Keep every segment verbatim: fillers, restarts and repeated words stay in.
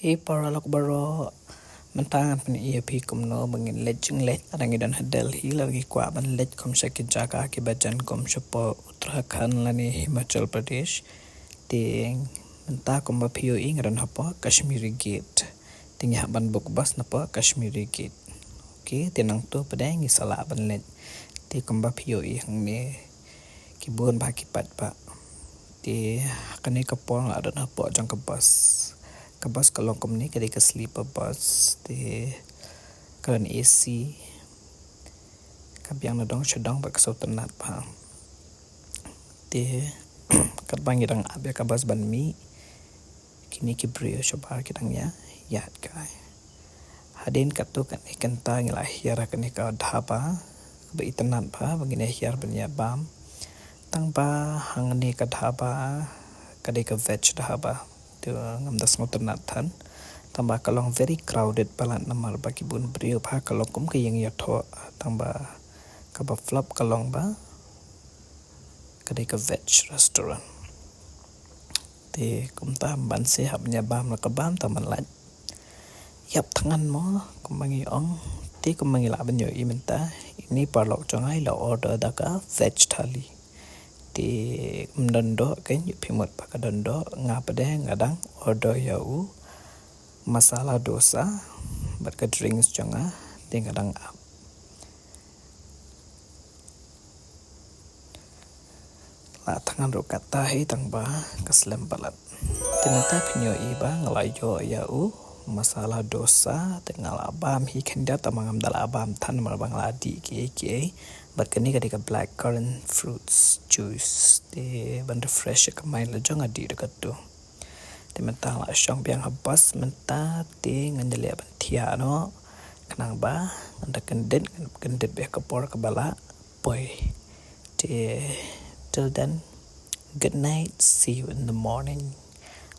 Te paralok baroh, mynta ngan pyni ïa phi kumno ba ngin leit jingleit. Lada ngi don ha Delhi, lada ngi kwah ban leit kum sha ki jaka kiba jan kum shapoh Uttarakhand lane Himachal Pradesh. Te mynta kumba phi ïohi nga don hapoh Kashmiri Gate. Te ngi hap ban book bus napoh Kashmiri Gate. Ok, te nangta pat ngi sa lah ban leit. Te kumba phi ïohi hangne, ki bun bha ki paidbah. Te ha kane ka por nga la don hapoh jong ka bus. Ka bus ka long kumne, ka dei ka sleeper bus. Te ka don A C. Ka biang na dong sha dong bad ka sngewtynnat bha. Te katba ngi dang ap ïa ka bus ban mih, kine ki briew shabar ki dang ïa ïaid kai. Hadien katto katne kynta ngi la hiar ha kane ka dhaba kaba itynnat bha ba ngin ïa hiar ban ïa bam. Tang ba hangne ka dhaba ka dei ka veg dhaba. Te ngam da sngewtynnat than. Tang ba ka long very crowded palat namar ba ki bun briew bha, ka long kum ka ïing ïathoh. Tang ba kaba flop ka long ba ka dei ka veg restaurant. Te kumta ban shu hap ïa bam la ka bam, tang ban lait ïap thngan mo, kumba ngi ong. Te kumba ngi lah ban ïohi mynta, ine i paralok jong nga i la order da ka veg thali. Te ym don doh, kan ïohi phi mut ba ka don doh, nga pat de nga dang order ïa u masala dosa bad ka drinks jong nga, te nga dang ap. La thngan ruh katta hi, tang ba ka slem palat. Te mynta phin ïohi ba nga la ïoh ïa u masala dosa, te nga la bam hi khyndiat, tang ba ngam da la bam than namar ba nga la dih kiei kiei. Bad kane ka dei ka black currant fruits juice, te ban refresh ka mind la jong nga dih da katu. Te mynta nga la shong biang ha bus mynta, te ngan ïaleh ban thiah noh. Khnang ba ngan da kyndit, ngan kyndit bad ka por kaba la poi. Te till then, good night, see you in the morning.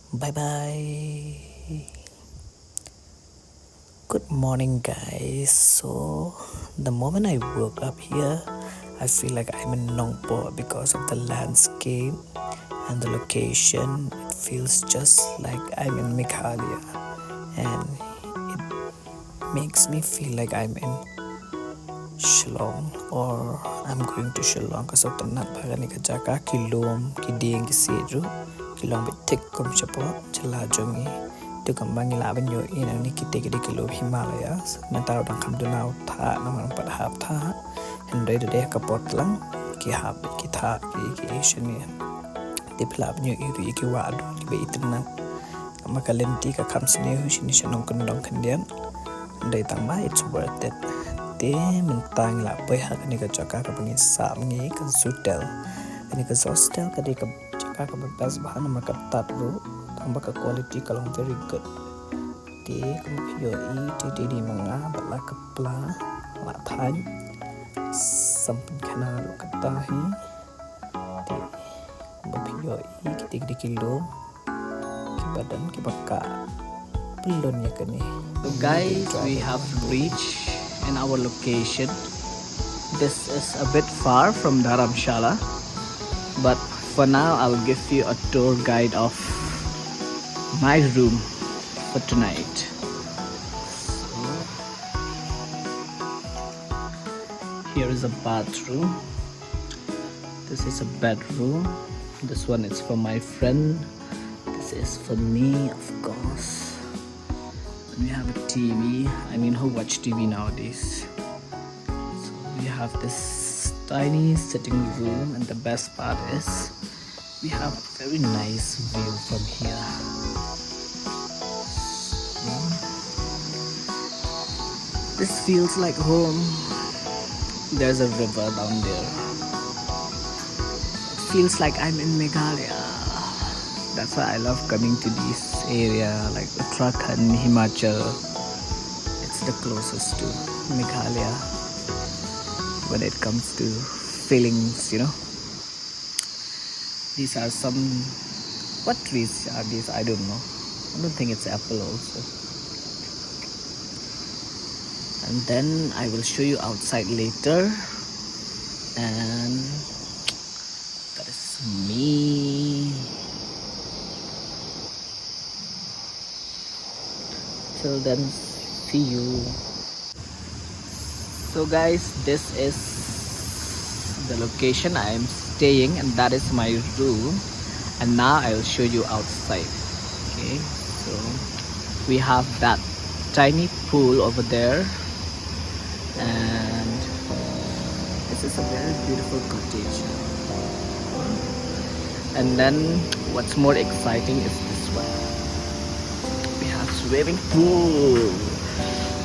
Bye bye. Good morning, guys. So, the moment I woke up here, I feel like I'm in Nongpoh because of the landscape and the location. It feels just like I'm in Meghalaya, and it makes me feel like I'm in Shillong or I'm going to Shillong. Ka sngewtynnat bha kane ka jaka, ki lum, ki dieng, ki siej ruh ki long beit thik kum shapoh jylla jong ngi. Te kumba ngi lah ban ïohi nangne, kite ki dei ki lum Himalayas. Mynta ruh dang kham duna u thah namar ym pat hap thah. Hynrei da dei ha ka por tlang ki hap ki thah ki, ki shane. Te phi lah ban ïohi ruh ïa ki wah dur kiba itynnat. Namar ka lynti ka kham sniew hi shane sha nongkyndong khyndiat. Hynrei tang ba it's worth it. Te mynta ngi la poi ha kane ka jaka kaba ngi sah mynne, ka Zostel. Kane ka Zostel ka dei ka jaka kaba best bha namar ka tad ruh, tang ba ka quality ka long very good. Te kumba phi ïohi, te dei ma nga bad la ka pla, la thait. Sam pynkhana ruh katta hi. Te kumba phi ïohi, kite ki dei ki lum kiba don kiba kah pyllun ïa kane. So guys, we have reached in our location. This is a bit far from Dharamshala, but for now I'll give you a tour guide of my room for tonight. So, here is a bathroom. This is a bedroom. This one is for my friend. This is for me, of course. And we have a T V. I mean, who watch T V nowadays? So we have this tiny sitting room, and the best part is we have a very nice view from here. This feels like home. There's a river down there. It feels like I'm in Meghalaya. That's why I love coming to this area, like Uttarakhand, Himachal. It's the closest to Meghalaya when it comes to feelings, you know. These are some, what trees are these? I don't know. I don't think it's apple also. And then I will show you outside later. And that is me. Till then, see you. So guys, this is the location I am staying, and that is my room. And now I will show you outside. Okay, so we have that tiny pool over there, and this is a very beautiful cottage. And then what's more exciting is this one. We have swimming pool.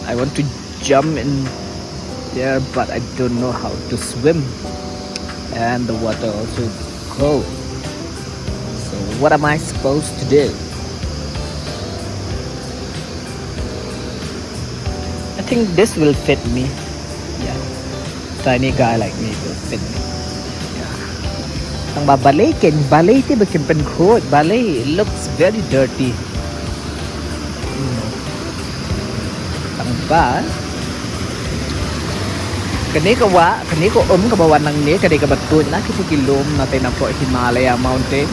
I want to jump in there, but I don't know how to swim. And the water also is cold. So what am I supposed to do? I think this will fit me. Yeah. Tiny guy like me will fit me. Yeah. Tang ba balei ken, balei te ba ken pynkhuid, balei, it looks very dirty. Hmm. Tang ba kane ka wah, kane ka um kaba wan nangne, kane kaba tuid na kita ki lum na tei na pdeng Himalaya Mountain.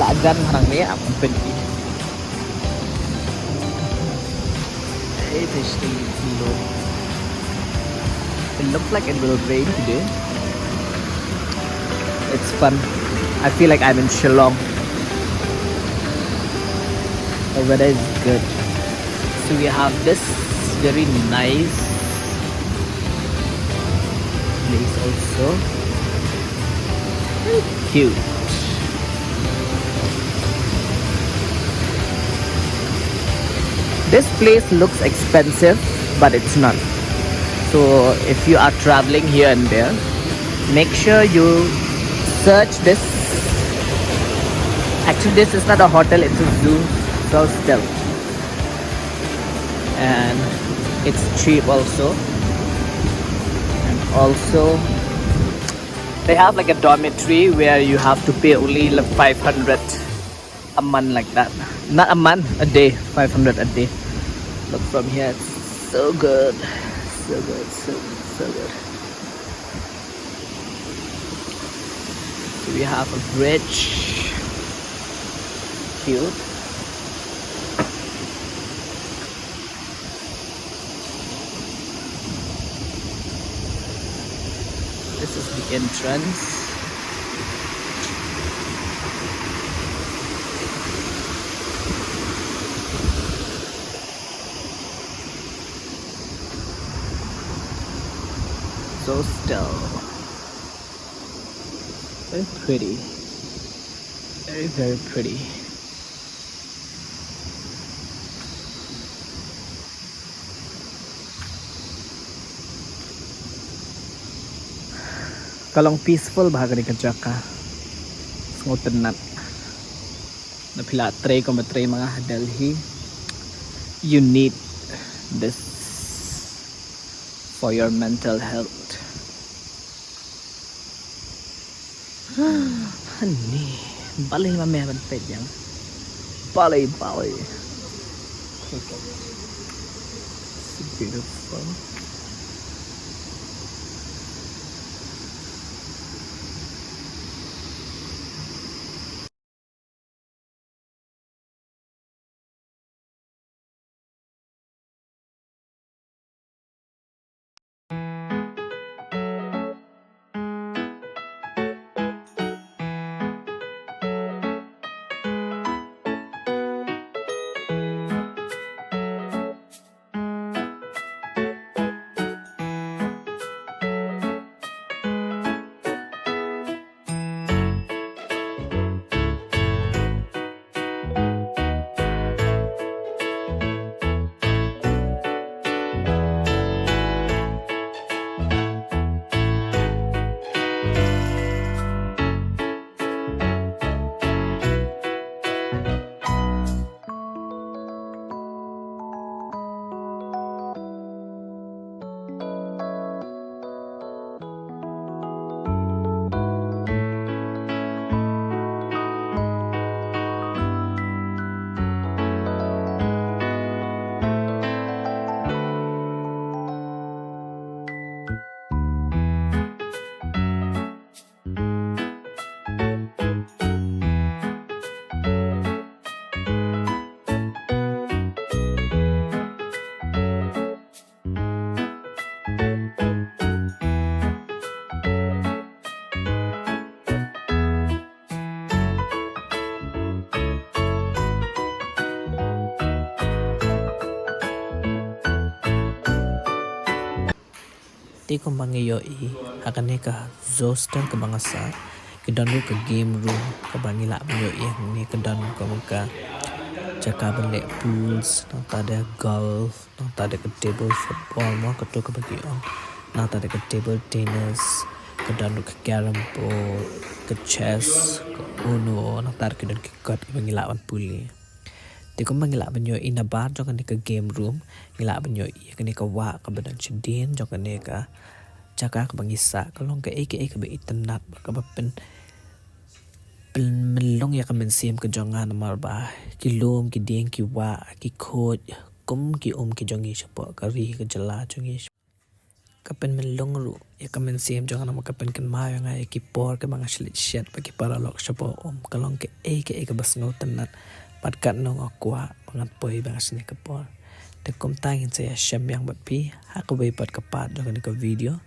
La jan nangne, am pyn ki. Hey, tasty. It looks like it will rain today. It's fun. I feel like I'm in Shillong. The weather is good. So we have this very nice place also. Very cute. This place looks expensive, but it's not. So if you are traveling here and there, make sure you search this. Actually, this is not a hotel, it's a zoo. So still. And it's cheap also. And also, they have like a dormitory where you have to pay only like five hundred a month, like that. Not a month, a day. Five hundred a day. Look from here, it's so good. So good, so good, so good. So we have a bridge. Cute. This is the entrance. So still. Very pretty. Very, very pretty. Ka long peaceful bha kane ka jaka. Sngewtynnat. Na phi la trei kumba trei ma nga ha Delhi. You need this for your mental health. Honey, balei ma me ban peit ïa nga? Balei, balei. So beautiful. Te kumba ngi ïohi ha kane ka Zoster kaba nga sah, ki don ruh ka game room kaba ngi lah ban ïohi hangne, ka don kum ka jaka ban leh pools, nangta da golf, nangta da ka table football mo, kato kaba ki ong, nangta da ka table tennis, ka don ruh ka carrom board, ka chess, ka Uno, nangta ruh ki don ki kot kiba ngi lah ban pule. Te kumba ngi lah ban ïohi na bar jong kane ka game room, ngi lah ban ïohi kane ka wah kaba don shadien jong kane ka jaka kaba ngi sah, ka long kaei kaei kaba itynnad bad kaba pyn, pynmynlong ïa ka mynsiem ka jong nga, namar ba ki lum, ki dieng, ki wah, ki khuid, kum ki um ki jong ngi shapoh ka ri ka jylla jong ngi. Ka pynmynlong ruh ïa ka mynsiem jong nga namar ka pynkynmaw ïa nga ïa ki por kiba nga shlei shet bad ki paralok shapoh um, ka long kaei kaei kaba sngewtynnad bad katno nga kwah ba ngan poi ba nga shane ka por. Te kumta ngin sa ïashem biang bad phi ha kawei pat ka part jong kane ka video.